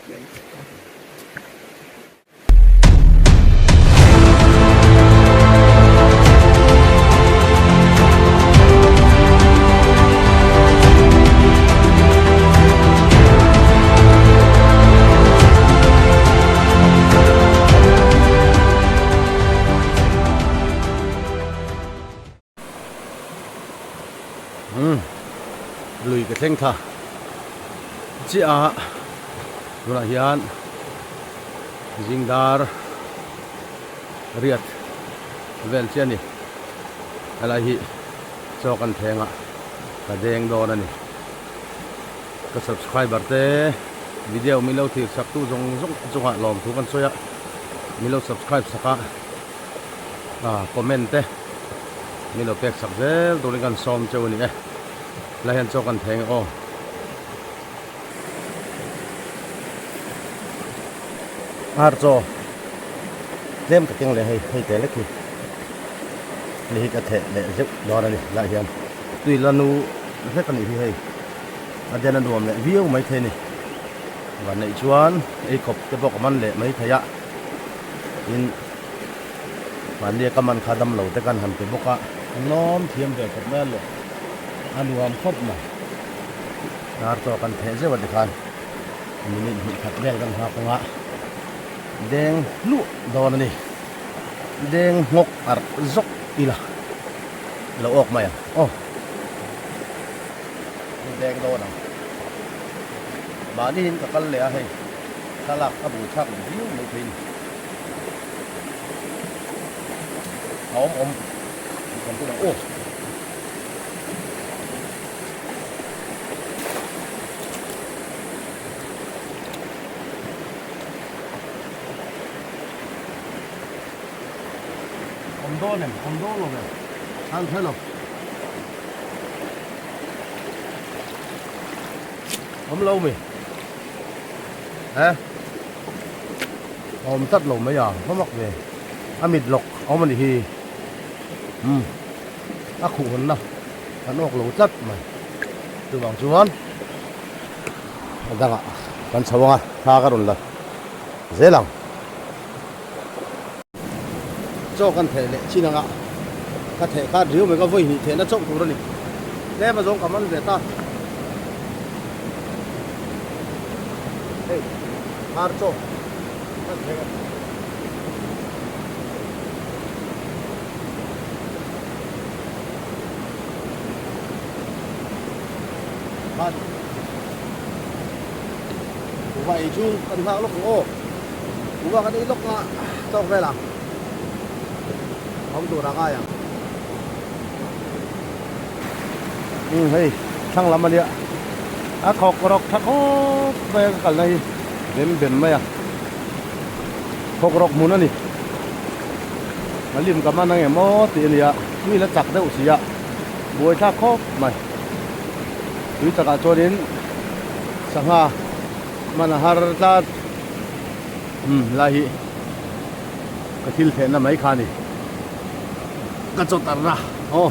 Umm lui ka thleng thla chiah a tunah hian zingdar riat vel chiah a ni helai hi chaw kan thleng a ka deng dawn a ni ka subscriber te video min lo thlir sak tu zawng zawng chungah lawmthu kan sawi a min lo subscribe sak a. Ah comment te min lo pek sak zel turin kan sawm cheu a ni e helai hian chaw kan theng e aw. Ar chaw tlem ka keng leh hei hei te lek hi hei hi ka theh leh zeuh dawn a ni helaiah hian tui la nu hlek a nih hi hei a den a nuam leh viau maithei a ni vanneih chuan eikhawp te pawh ka man leh maithei a. Tin, mahnia ka man kha dam lo te kan han pe bawk a, lawm thiam ve khawp mai a leh a nuam khawp mai. Dar chaw kan theh zeuh a tikhan minute hnih khat vel kan nghak ang a, deng hluah dawn a ni. Deng nghawk arh zawk ila lo awk mai ang aw. Deng dawn ang. Mahniin ka kal leh a hei. Thlalak a bul thlak leh viau mai thei a ni. A awm awm tih kan tum ang aw. Awm dawn em? Awm dawn lo ve. Chhan thei lo. Awm lo mi. He awm tlat lo mai a va mak ve a mit lawk a awm a nih hi umm a khuh hawn na kan awk lo tlat mai chuvang chuan a dangah kan chho ang a thla ka rawn la zel ang chaw kan theh leh chin anga ka theh khat riau mai ka vawi hnih thehna chauh tur a ni tlem a zawng ka man ve ta hei har chaw kan theh a ban kuhva ei chu kan nghak lawk ang aw. Kuhva kan ei lawk a tawk vel ang awm tur a ngai ang. Umm hei thlang lam a nia a thawk rawk tha khawp mai a ka kalna hi bem bem mai a thawk rawk hmun a ni a lim ka man ang em aw tih a nia tui la chak deuh si a buai thlak khawp mai tui chakah chuanin sangha man a har tlat. Umm lai hi ka thil thehna mai kha a ni ka chaw tarna aw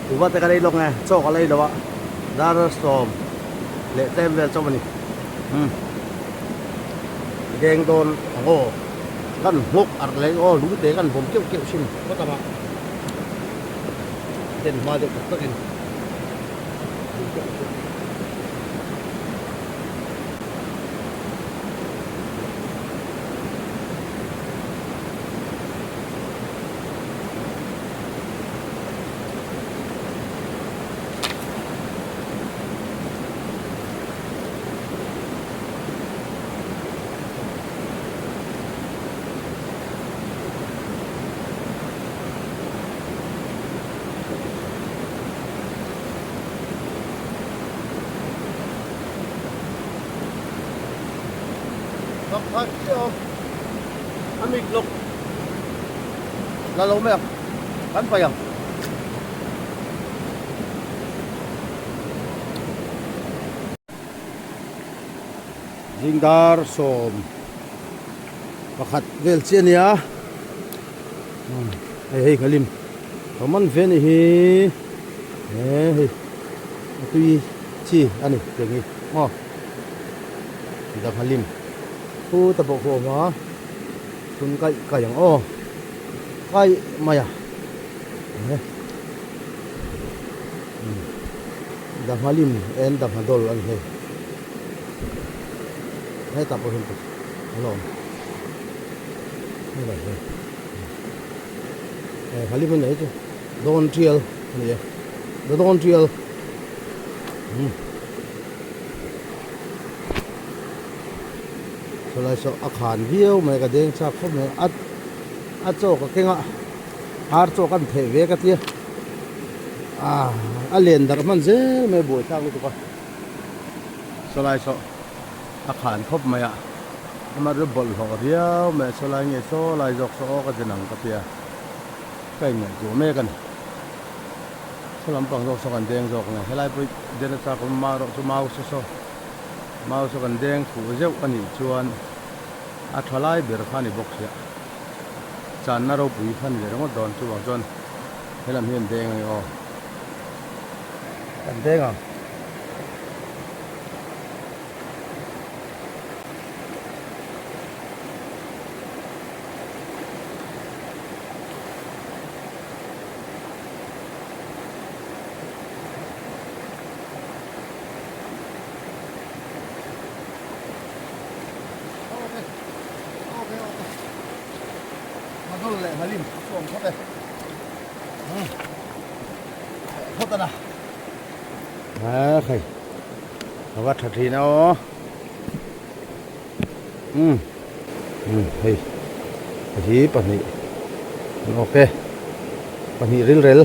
kuhva te ka lei lawk nge chaw ka lei lo a dar sawm leh tlem vel chauh a ni umm deng dawn ang aw kan nghawk arh leh aw lung te kan vawm keuh keuh thin phawt ang a den hma deuh tak tak in lung keuh keuh. Pakhat chiah awm a mit lawk la lo mai ang kan paih ang. Zingdar sawm pakhat vel chiah a nia hei hei ka lim ka man ve a nih hi he hei a tui chi a ni tiang hi maw. Danghalim. Khuta pawh khu a awm a, tun kaih kaih ang aw, kaih mai a Dangha lim en dangha dawl a ni hei, hetah pawh hian a la awm helai hi ngha lim a ni chu dawn tial a ni e the dawn tial. Chulai saw a khan viau mai ka deng chak khawp mai a a chaw ka keng a ar chaw kan theh ve ka tia ah a len darh hman zel mai buai thlak lutuk a chulai saw a khan khawp mai a amah chu bawlhhlawh riau mai a chulai nge saw lai zawk saw aw ka ti nang ka tia ka inngaihtuah mek a ni. Saw lampang zawk saw kan deng zawk nge helai pawh den a chak awm mah erawh chu mau saw saw mau saw kan deng fuh zeuh a nih chuan a tha lai ber kha a ni bawk sia channa ropui kha a ni leh ringawt dawn chuvang chuan helam hi an deng a ni aw kan deng ang. A va tha thin a aw umm hei hi pahnih an awk e pahnih ril rel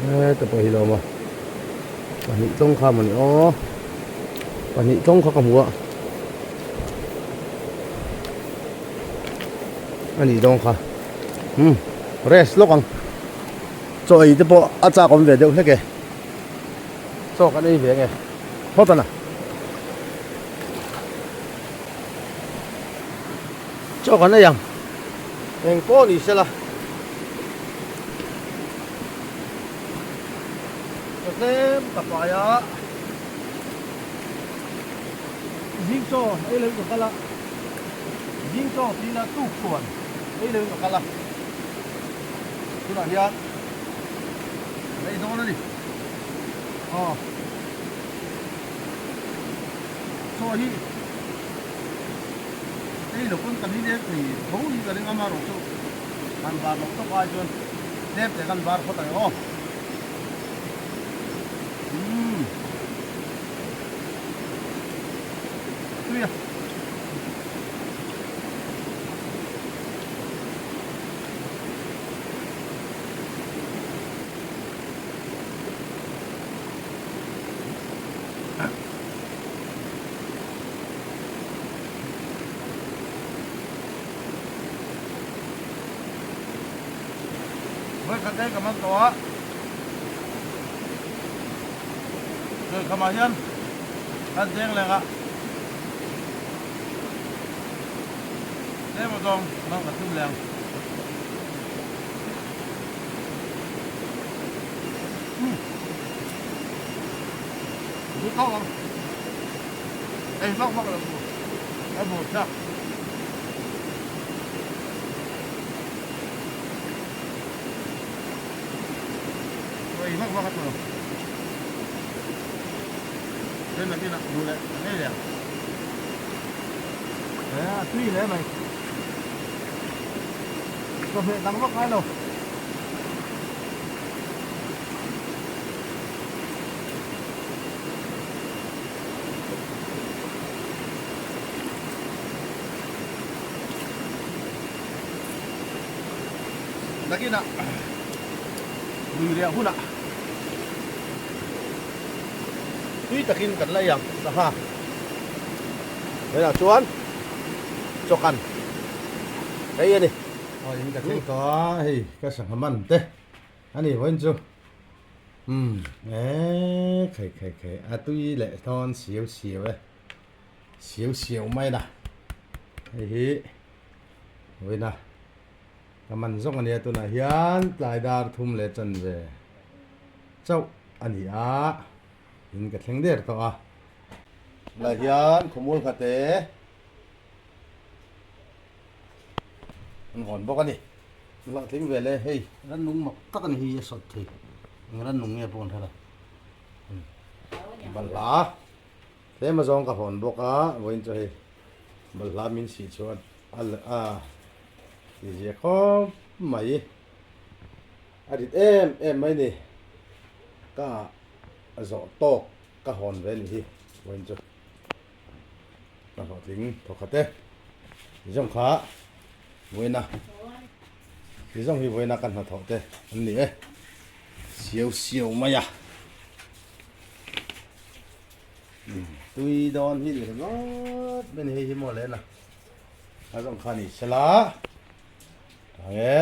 heta pawh hi lo awm a pahnih tawng kha mawni aw pahnih tawng kha ka hmu a a nih dawn kha umm rest lawk ang chaw ei te pawh a chak awm ve deuh hlek e chaw kan ei ve nge phawt a na chaw kan ei ang eng pawh ni sela chaw tlem ka pai a zing chaw ei lo in ka kal a. Zing chaw tina tuk chuan ei loin ka kal a, tunah hian kan ei dawn a ni. Aw chaw hi ei lo pawn kan inel thei tho hi ka ring a amaherawh chu han bar loh tawk ai chuan tlem te kan bar phawt ang aw. Umm tui a. Vawikhat te ka man tawh a, Tuikhamah hian kan deng leng a. Tlem a zawng mang ka tum leng. Duh tawk ang. Ei vak vak lo tur. A bur thlak. Ei vak vak a tur. Then nakin ah duh leh kan ei leh ang. A tui hle mai. Chawhmeh dang vak ngai lo. Nakinah lui riah hunah tui takin kan la ei ang sangha. Tunah chuan chawkan ei a ni. Aw in ka thleng tawh a hei ka sangha man te a ni vawiin chu umm eee khai khai khai a tui leh thawn siau siau e siau siau mai na hei hi vawiin a ka man zawk a nia tunah hian tlai dar thum leh chanve. chauh a ni a, in ka thleng der tawh a. Lah hian khawmual nghate an hawn bawk a ni. Hlawhtling ve le hei rannung mak tak a ni hi a sawt thei eng rannung nge pawh an hre lo. Balhla tlem azawng ka hawn bawk a vawiin chu hei balhla min sih chuan a a ti zia khawp mai a rit em em mai ni ka zawh tawk ka hawn ve a ni hi vawiin chu ka hlawhtling thawkhat e tizawng kha vawiina tizawng hi vawiina ka hnathawh te an ni e siau siau mai a tui dawn hi ni ringawt mai a ni hei hi maw le na a zawng kha ni sela tang e.